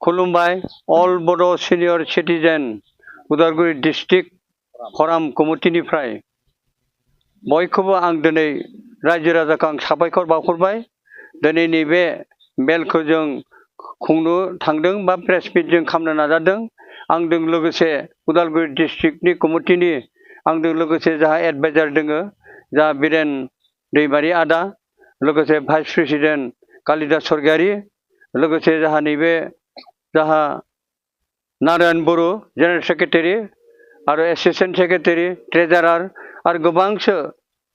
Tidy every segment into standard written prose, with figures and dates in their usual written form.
खुलुमबाय अल बड' senior citizen Udalguri district फराम कमिटिनिफ्राय बयखौबो आं दिनै रायजो राजाखौ आं साबायखर बावहरबाय। दिनै नैबे मेलखौ जों खुंनो थांदों बा प्रेस मिट जों खालामनो नाजादों। आंजों लोगोसे उदालगुरि डिस्ट्रिक्टनि कमिटिनि आंजों लोगोसे जाहा एडभाइजार दोङो जा बिरेन दैमारि आदा, लोगोसे भाइस प्रेसिडेन्ट कालिदास सरगियारि, लोगोसे जाहा नैबे जाहा नारायण बर' जेनेरेल सेक्रेटारि आरो एसिस्टेन्ट सेक्रेटारि ट्रेजारार आरो गोबांसो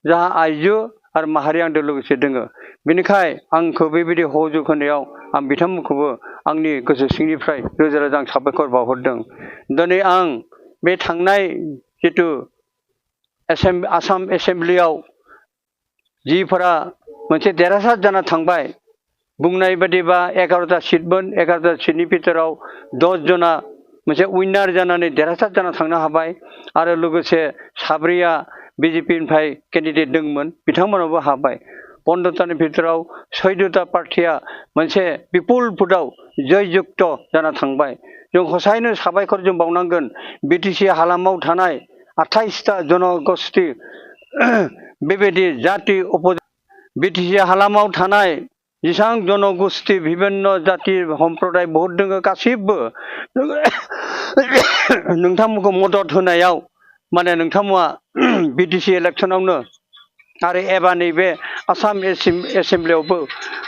जाहा आइजो आरो माहारि आंजों लोगोसे दोङो। बेनिखाय आंखौ बेबायदि सहयोग होनायाव आं बिथांमोनखौबो आंनि गोसो सिंनिफ्राय रोजा रोजा आं साबायखर बावहरदों। दिनै आं बे थांनाय जिथु आसाम एसेम्ब्लियाव जिफोरा मोनसे देरहासार जाना थांबाय, बुंनाय बादिबा 11टा सिटमोन, 11टा सिटनि भितराव 10 जना मोनसे उइनार जानानै देरहासार जाना थांनो हाबाय आरो लोगोसे 7 बिजेपिनिफ्राय केन्डिडेट दंमोन, बिथांमोनाबो हाबाय। 15टानि भितराव 14टा पार्टिया मोनसे बिपुल भोटआव जययुक्त जाना थांबाय। जों हसायैनो साबायखर जों बावनांगोन बिटिसि हालामाव थानाय 28टा जनगोष्ठी बेबायदि जाति बिटिसि हालामाव थानाय जेसां जनगोष्ठी विभिन्न जाति सम्प्रदाय बहुत दङ, गासिबो नोंथांमोनखौ मदद होनायाव माने नोंथांमोना बिटिसि इलेक्शनावनो आरो एबा नैबे आसाम एसेम्ब्लियावबो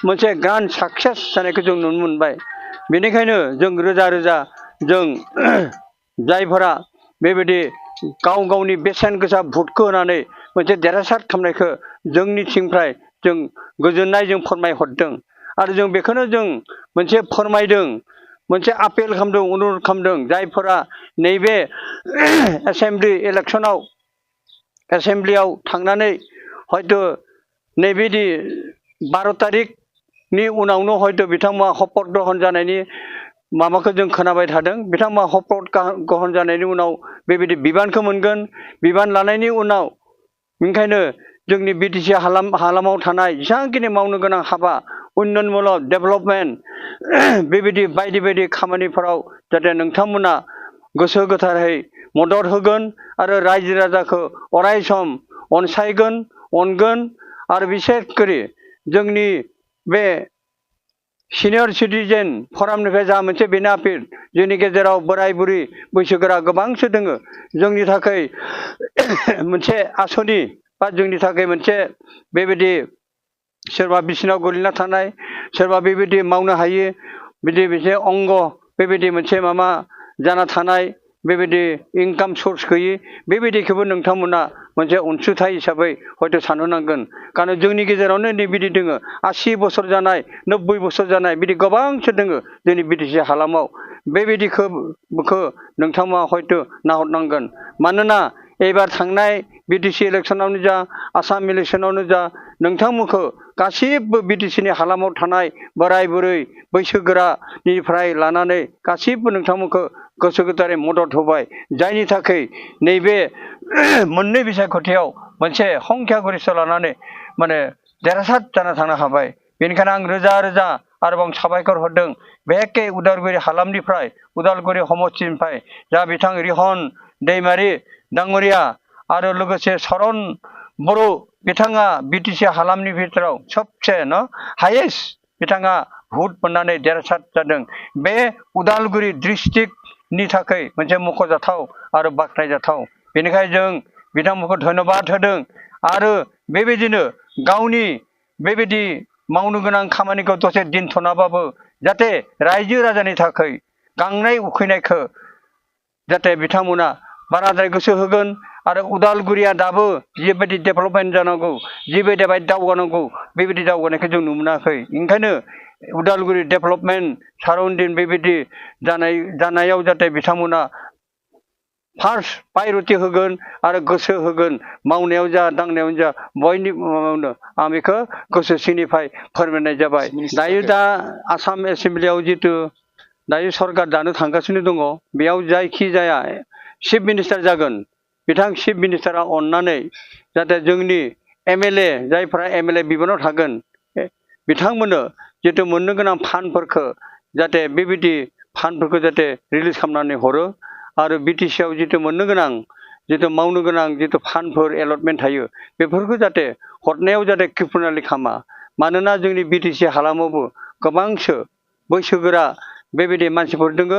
मोनसे ग्रान्ड साक्सेस जानायखौ जों नुनो मोनबाय। बेनिखायनो जों रोजा रोजा जों जायफोरा बेबायदि गाव गावनि बेसेन गोसा भटखौ होनानै मोनसे देरहासार खालामनायखौ जोंनिथिंनिफ्राय जों गोजोननाय जों फोरमायहरदों आरो जों बेखौनो जों मोनसे फोरमायदों, मोनसे आपेल खालामदों, अनुरद खालामदों जायफोरा नैबे एसेम्ब्लि इलेक्शनाव एसेम्ब्लियाव थांनानै हयथ' नैबेदि 12 तारिखनि उनावनो हयथ' बिथांमोना शपथ ग्रहण जानायनि माबाखौ जों खोनाबाय थादों। बिथांमोना शपथ ग्रहण जानायनि उनाव बेबायदि बिबानखौ मोनगोन, बिबान लानायनि उनाव ओंखायनो जोंनि बिटिसि हालामाव थानाय जेसेबांखिनि मावनो गोनां हाबा उन्नयनमूलक डेभेलपमेन्ट बेबायदि बायदि बायदि खामानिफोराव जाहाथे नोंथांमोना गोसो गोथारै मदद होगोन आरो रायजो राजाखौ अराय सम अनसायगोन, अनगोन आरो बिसेसकरि जोंनि बे सिनियर सिटिजेन फरामनिफ्राय जा मोनसे बेनो आपिल जोंनि गेजेराव बोराय बुरि बैसोगोरा गोबांसो दोङो, जोंनि थाखाय मोनसे आसनि बा जोंनि थाखाय मोनसे बेबायदि सोरबा बिसिनाव गोलैना थानाय, सोरबा बेबायदि मावनो हायि बिदि मोनसे अंग बेबायदि मोनसे माबा जाना थानाय, बेबायदि इनकाम सर्स गैयि बेबायदिखौबो नोंथांमोना मोनसे अनसुंथाइ हिसाबै हयथ' साननो नांगोन। कारण जोंनि गेजेरावनो नैबिदि दोङो 80 बोसोर जानाय, 90 बोसोर जानाय बिदि गोबांसो दोङो जोंनि बिटिसि हालामाव। बेबायदिखौ नोंथांमोना हयथ' नाहरनांगोन। मानोना एबार थांनाय बिटिसि इलेक्शनावनो जा, आसाम इलेक्शनावनो जा, नोंथांमोनखौ गासिबो बिटिसिनि हालामाव थानाय बोराय बुरै बैसोगोरानिफ्राय लानानै गासिबो नोंथांमोनखौ गोसो गोथारै मदद होबाय, जायनि थाखाय नैबे मोननै बिसायख'थियाव मोनसे संख्या गरिष्ठ लानानै माने देरहासार जाना थांनो हाबाय। बेनिखायनो आं रोजा रोजा आरोबाव साबायखर हरदों बे एखे उदालगुरि हालामनिफ्राय, उदालगुरि समष्टिनिफ्राय जा बिथां रिहन दैमारि डांगरिया आरो लोगोसे सरन बर' बिथाङा बिटिसि हालामनि भितराव सबसे हायेस्ट बिथाङा भट मोननानै देरहासार जादों। बे उदालगुरि डिस्ट्रिक्टनि थाखाय मोनसे मख'जाथाव आरो बाख्नायजाथाव। बेनिखायनो जों बिथांमोनखौ धन्यबाद होदों आरो बेबायदिनो गावनि बेबायदि मावनो गोनां खामानिखौ दसे दोनथ'नाबाबो जाहाथे रायजो राजानि थाखाय गांनाय उखैनायखौ जाहाथे बिथांमोना बाराद्राय गोसो होगोन आरो उदालगुरिया दाबो जिबायदि डेभेलपमेन्ट जानांगौ, जिबायदि दावगानांगौ बेबायदि दावगानायखौ जों नुनो मोनाखै। ओंखायनो उदालगुरि डेभेलपमेन्ट साराउन्डिं बेबायदि जानायाव जाहाथे बिथांमोना फार्स्ट प्रायरिटि होगोन आरो गोसो होगोन, मावनायाव जा दांनायावनो जा बयनिबो आं बेखौ गोसो सिंनिफ्राय फोरमायनाय जाबाय। दायो दा आसाम एसेम्ब्लियाव जितु दायो सरकार दानो थांगासिनो दङ, बेयाव जायखि जाया चिफ मिनिस्टार जागोन, बिथां चिफ मिनिस्टारा अननानै जाहाथे जोंनि एमएलए जायफ्रा एमएलए बिबानाव थागोन बिथांमोननो जितु मोननो गोनां फान्डफोरखौ जाहाथे बेबायदि फान्डफोरखौ जाहाथे रिलिज खालामनानै हरो आरो बिटिसिआव जितु मोननो गोनां जितु मावनो गोनां जितु फान्डफोर एलटमेन्ट थायो बेफोरखौ जाहाथे हरनायाव जाहाथे कृपनालि खालामा मानोना जोंनि बिटिसि हालामावबो गोबांसो बैसोगोरा बेबायदि मानसिफोर दङ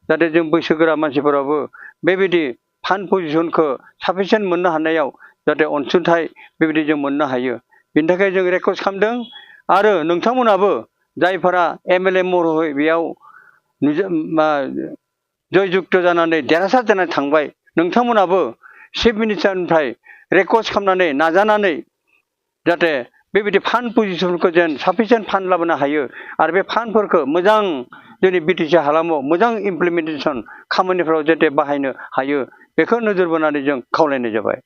जाहाथे जों बैसोगोरा मानसिफोराबो बेबायदि फान्ड पजिसनखौ साफिसियेन्ट मोननो हानायाव जाहाथे अनसुंथाइ बेबायदि जों मोननो हायो बिनि थाखाय जों रिक्वेस्ट खालामदों आरो नोंथांमोनाबो जायफोरा एमएलए महरै बेयाव जयजुक्त जानानै देरहासार जानानै थांबाय नोंथांमोनाबो चिफ मिनिस्टारनिफ्राय रिक्वेस्ट खालामनानै नाजानानै जाहाथे बेबायदि फान्ड पजिसनखौ जेन साफिसियेन्ट फान्ड लाबोनो हायो आरो बे फान्डफोरखौ मोजां जोंनि बिटिसि हालामाव मोजां इमप्लिमेन्टेसन खामानिफोराव जाहाथे बाहायनो हायो बेखौ नोजोर बोनानै जों खावलायनाय जाबाय।